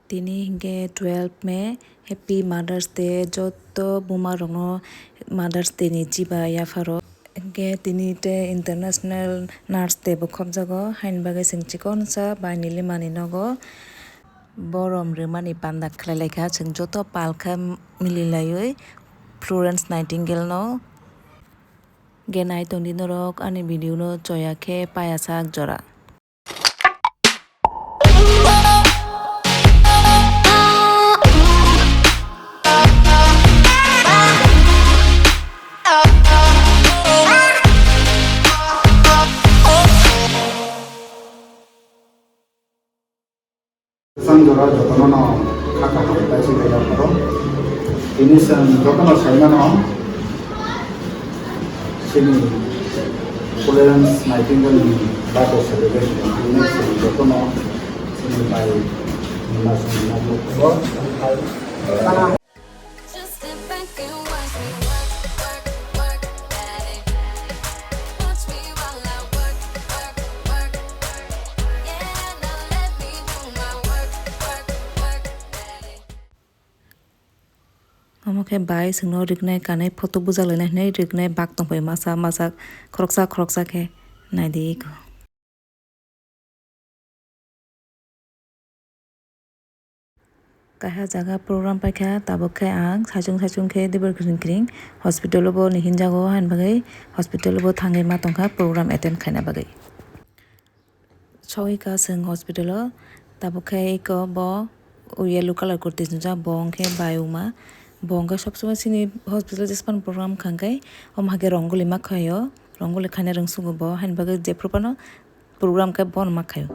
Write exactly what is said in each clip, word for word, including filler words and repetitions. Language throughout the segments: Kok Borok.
Tini hinkhe twelve May, Happy Mother's Day, joto buma rokno Mother's Day ni chiba yapharo. Hinkhe tini tei International Nurse Day bo khopjago, haini bagwi chwng chikonsa bai Nilimani nogo borom rwmani panda khlai laikha, chwng joto palkha mililaiwi Florence Nightingale no. Genai tongdi norok ani video no choya khe paya sak jora. Kwchang jora jotono no kha kaham tei swi kaitor pharo. Tini chwng jotono sai mano chini Florence Nightingale ni birthday celebration tini chwng jotono chini bai nima song nokbo. Just sit back and watch me work, work, work, work at it. Watch me while I work, work, work, work. Yeah, now let me do my work, work, work at it. Omo khe bai chwngno riknai kanwi photo bujak lainai hwnwi riknai bak tongphai masa masa khoroksa khoroksa khe naidi eko. Kaisa jaga program paikha, tabuk khe ang saichung saichung khe dibor kring kring hospital o bo ni hinjago, haini bagwi hospital o bo thangwi ma tongkha program attend khaina bagwi. Sogwi kha chwng hospital o, tabuk khe eko bo yellow colour kurti chumjak, bo hwnkhe bai uma, bo hwnkhe sob somoi chini hospital jespan program kha hwnkhe omo hai khe rongoli ma khaio, rongoli khaina rwngsugo bo, haini bagwi jephru phano program khe bono ma khaio.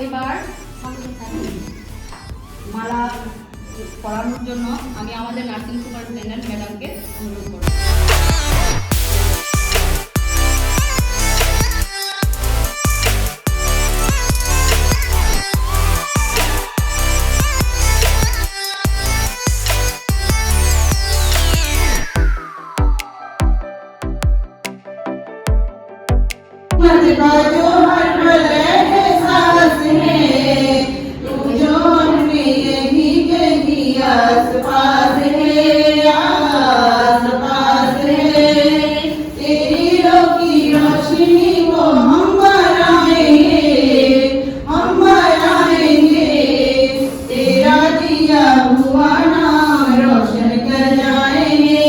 এবার মালা পরানোর জন্য আমি আমাদের nursing superintendent ম্যাডামকে অনুরোধ করব। मत बाजो हर पल एहसास है, तू जो हमने यहीं कहीं आसपास है, आसपास है। तेरी लो की रोशनी को हम बनाएंगे, हम बनाएंगे। तेरा दिया हुआ नाम रोशन कर जाएंगे।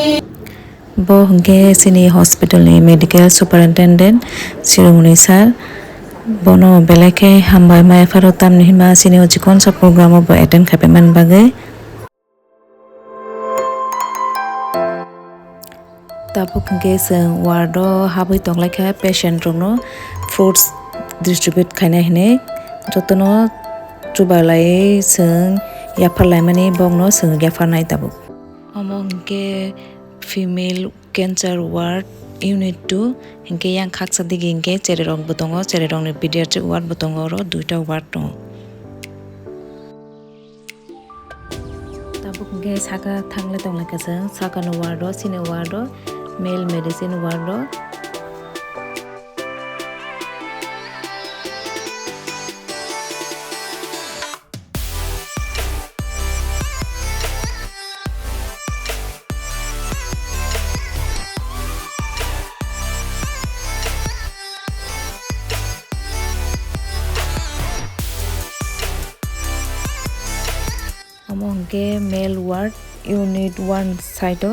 Bo hwnkhe chini hospital ni medical superintendent Shiromoni sir. Bono belai khe hambai ma yapharo, tamni hwnba chini o chikonsa program o bo attend khai phaimani bagwi. Tabuk hwnkhe chwng ward o habwi tonglaikha, patient rokno fruits distribute khainai hwnwi jotono chubalaiwi chwng yaphar laimani, bokno chwng yapharnai tabuk. Omo hwnkhe female cancer ward unit two, hinkhe yang khaksa digi hinkhe chererok bo tongo, chererokni pediatric ward bo tongo, oro duita ward tongo. Tabuk hinkhe saka thangle tonglaikha chwng, sakani ward o, chini ward o, male medicine ward o. Omo hwnkhe male ward, unit one side o,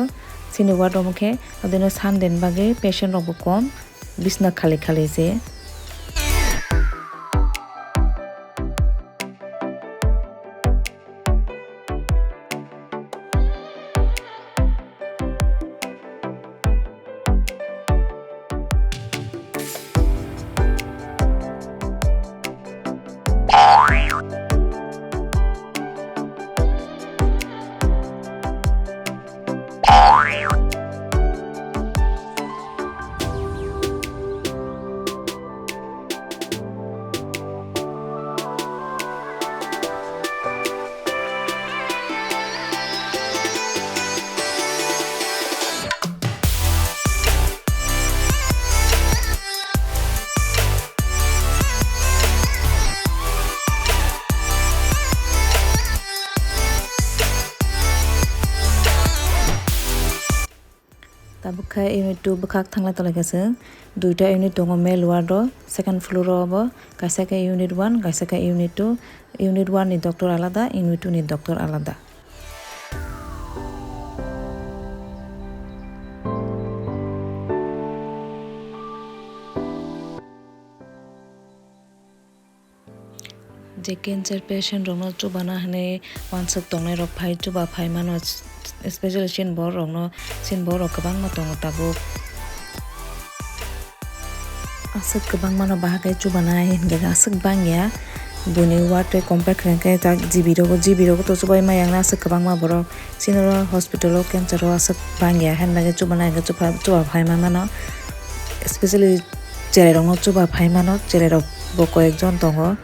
chini ward omo khe, adino Sunday ni bagwi patient rok bo kom, bisna khali khali se. Tabuk khe unit two bwkhak thanglai tonglaikha chwng. Duita unit tongo male ward o, second floor o obo. Kaisa khe unit one, kaisa khe unit two. Unit one ni doctor alada, unit two ni doctor alada. Je cancer patient rokno chubana hinwi uansuk tongnai rok phai chuba phai mano, especially chini borok rokno, chini borok kwbangma tongo tabuk. Aswk kwbangmano bahai khe chubanai hinkhe aswk bangya. Buini ward tei compare khe hinkhe tak G B rogo, G B rogo to chubai maya wngna aswk kwbangma borok. Chini oro hospital o cancer o aswk bangya, handbagwi chubanai hinkhe chuba, chuba phai ma mano. Especially cherai rokno chuba phai mano, cherai rok bo koyek jon tongo.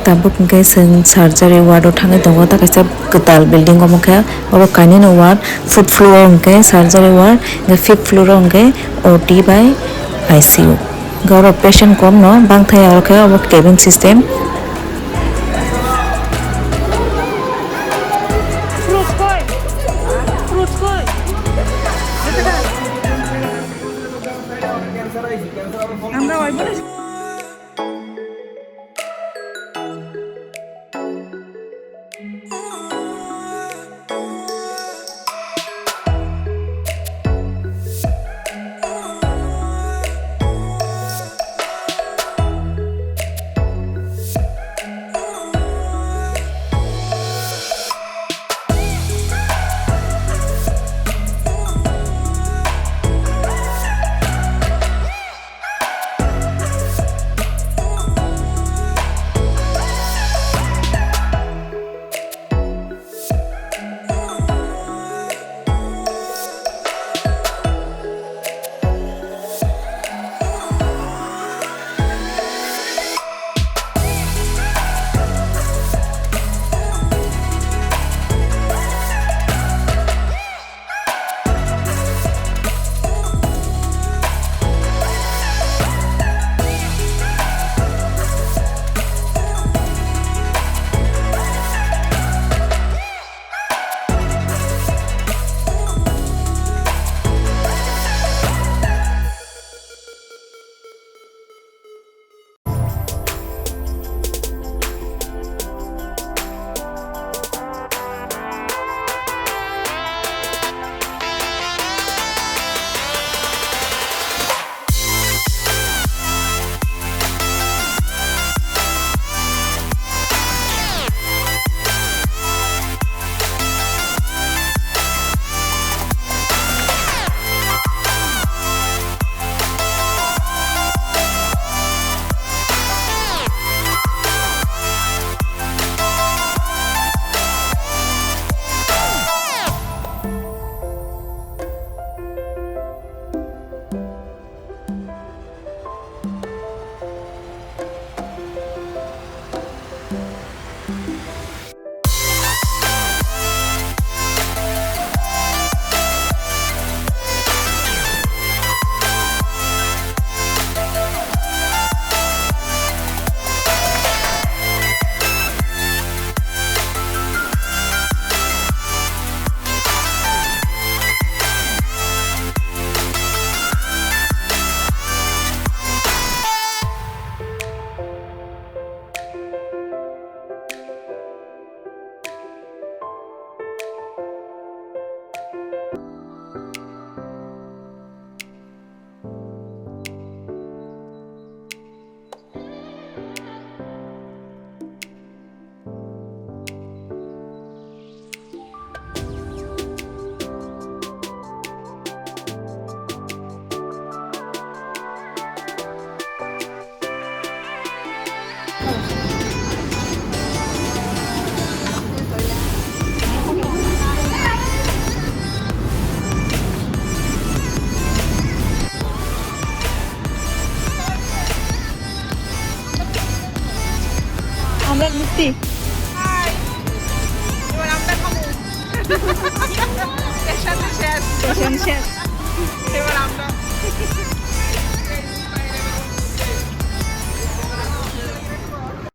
Tabuk hwnkhe chwng surgery ward o thangwi tongo, ta kaisa kwtal building omo khe, obo kainwino ward, fourth floor o hwnkhe surgery ward, hwnkhe fifth floor o hwnkhe O T bai I C U. Hwnkhe oro patient kom no bangthai, oro khe obo cabin system. Vlog দেখছি। হাই। এবার আমরা খাবো। স্টেশন শেষ। স্টেশন শেষ। এবার আমরা